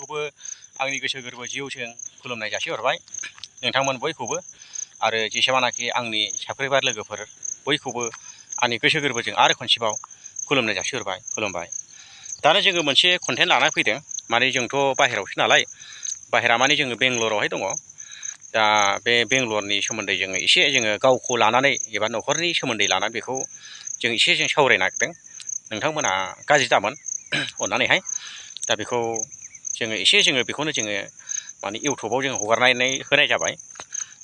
बयखौबो आंनि गोसो गोरबो जिउजों खुलुमनाय जासिहरबाय नोंथांमोन बयखौबो आरो जेसेबांनाखि आंनि साब्सक्राइबार लोगोफोर बयखौबो आंनि गोसो गोरबोजों आरो खनसेबाव खुलुमनाय जासिहरबाय खुलुमबाय। दानो जोङो मोनसे कन्टेन्ट लाना फैदों माने जोंथ' बाहेरायावसो नालाय बाहेरा माने जोङो बेंगलरावहाय दङ। दा बे बेंगलरनि सोमोन्दै जोङो एसे जोङो गावखौ लानानै एबा न'खरनि सोमोन्दै लानानै बेखौ जों एसे सावरायनो नागिरदों। नोंथांमोना गाज्रि दामोन अननानैहाय दा बेखौ जोङो एसे बेखौनो जोङो माने इउटुबाव जोङो हगारनानै होनाय जाबाय।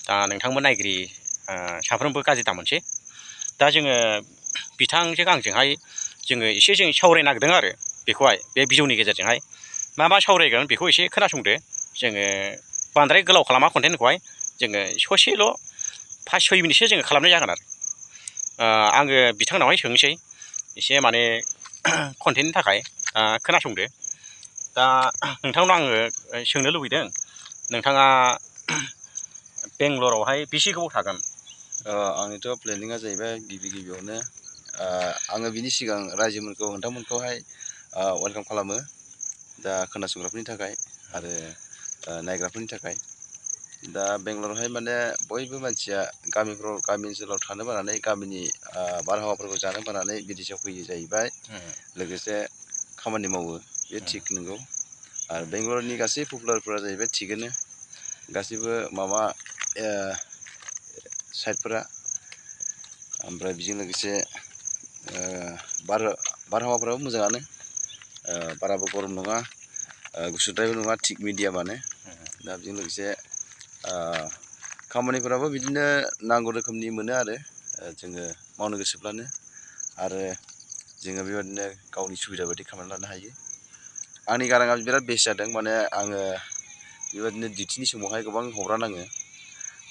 दा नोंथांमोन नायगिरि साफ्रोमबो गाज्रि दामोनसै। दा जोङो बिथांजों आंजोंहाय जोङो एसे सावरायनो नागिरदों आरो बेखौहाय बे भिडिअनि गेजेरजोंहाय मा सावरायगोन बेखौ एसे खोनासंदो। जोङो बांद्राय गोलाव खालामा कन्टेन्टखौहाय जोङो ससेल' 5-6 मिनिटसो जोङो खालामनाय जागोन आरो आङो बिथांनावहाय सोंसै एसे माने कन्टेन्टनि थाखाय खोनासंदो। दा नोंथांनाव आङो सोंनो लुबैदों नोंथाङा बेंगलरावहाय बेसे गोबाव थागोन? आंनिथ' प्लेनिंआ जाहैबाय गिबियावनो आङो बिनि सिगां रायजोफोरखौ नोंथांमोनखौहाय वेलकाम खालामो दा खोनासंग्राफोरनि थाखाय आरो नायग्राफोरनि थाखाय। दा बेंगलरावहाय माने बयबो मानसिया गामि ओनसोलाव थानो बानानै गामिनि बारहावाफोरखौ जानो बानानै बिदेशआव फैयो जाहैबाय लोगोसे खामानि मावो बे थिग नंगौ। आरो बेंगलरनि गासै पपुलारफोरा जाहैबाय थिगैनो गासैबो माबा साइडफोरा ओमफ्राय बेजों लोगोसे बारहावाफ्राबो मोजाङानो बाराबो गरम नङा गुसुद्रायबो नङा थिग मिडियामानो। दा बेजों लोगोसे खामानिफोराबो बिदिनो नांगौ रोखोमनि मोनो आरो जोङो मावनो गोसोब्लानो आरो जोङो बेबायदिनो गावनि सुबिदा बायदि खालामनानै लानो हायो। आंनि गाराङा बिराद बेस्ट जादों माने आङो बेबायदिनो डिउटिनि समावहाय गोबां हब्रानाङो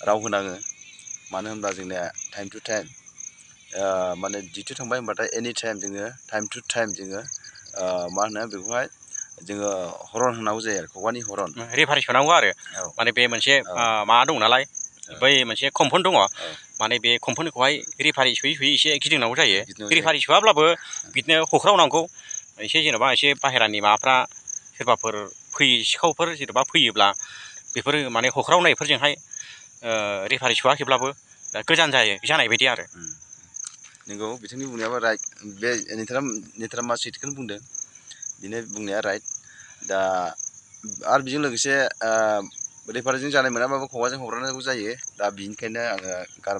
राव होनाङो मानो होनब्ला जोंनिया टाइम टु टाइम माने डिउटि थांबाय होनबाथाय एनि टाइम जोङो टाइम टु टाइम जोङो मा होनो बेखौहाय जोङो हरन होनांगौ जायो आरो खुगानि हरन रेफारेन्स होनांगौ आरो माने बे मोनसे माबा दं नालाय बै मोनसे कम्पाउन्ड दङ माने बे कम्पाउन्डखौहाय रेफारि सोयै एसे गिदिंनांगौ जायो। रेफारि सोआब्लाबो बिदिनो होख्रावनांगौ एसे जेन'बा एसे बाहेरानि माबाफ्रा सोरबाफोर सिखावफोर जेन'बा फैयोब्ला बेफोर माने होख्रावनायफोरजोंहाय रेफारि सोआखैब्लाबो गोजान जानाय बायदि आरो। नंगौ बिथांनि बुंनायाबो राइट। बे नितारामा सैथोखौनो बुंदों बिनि बुंनाया राइट। दा आरो बेजों लोगोसे रेफारिजों जानाय मोनाबाबो खुगाजों हरनांगौ जायो। दा बिनिखायनो आङो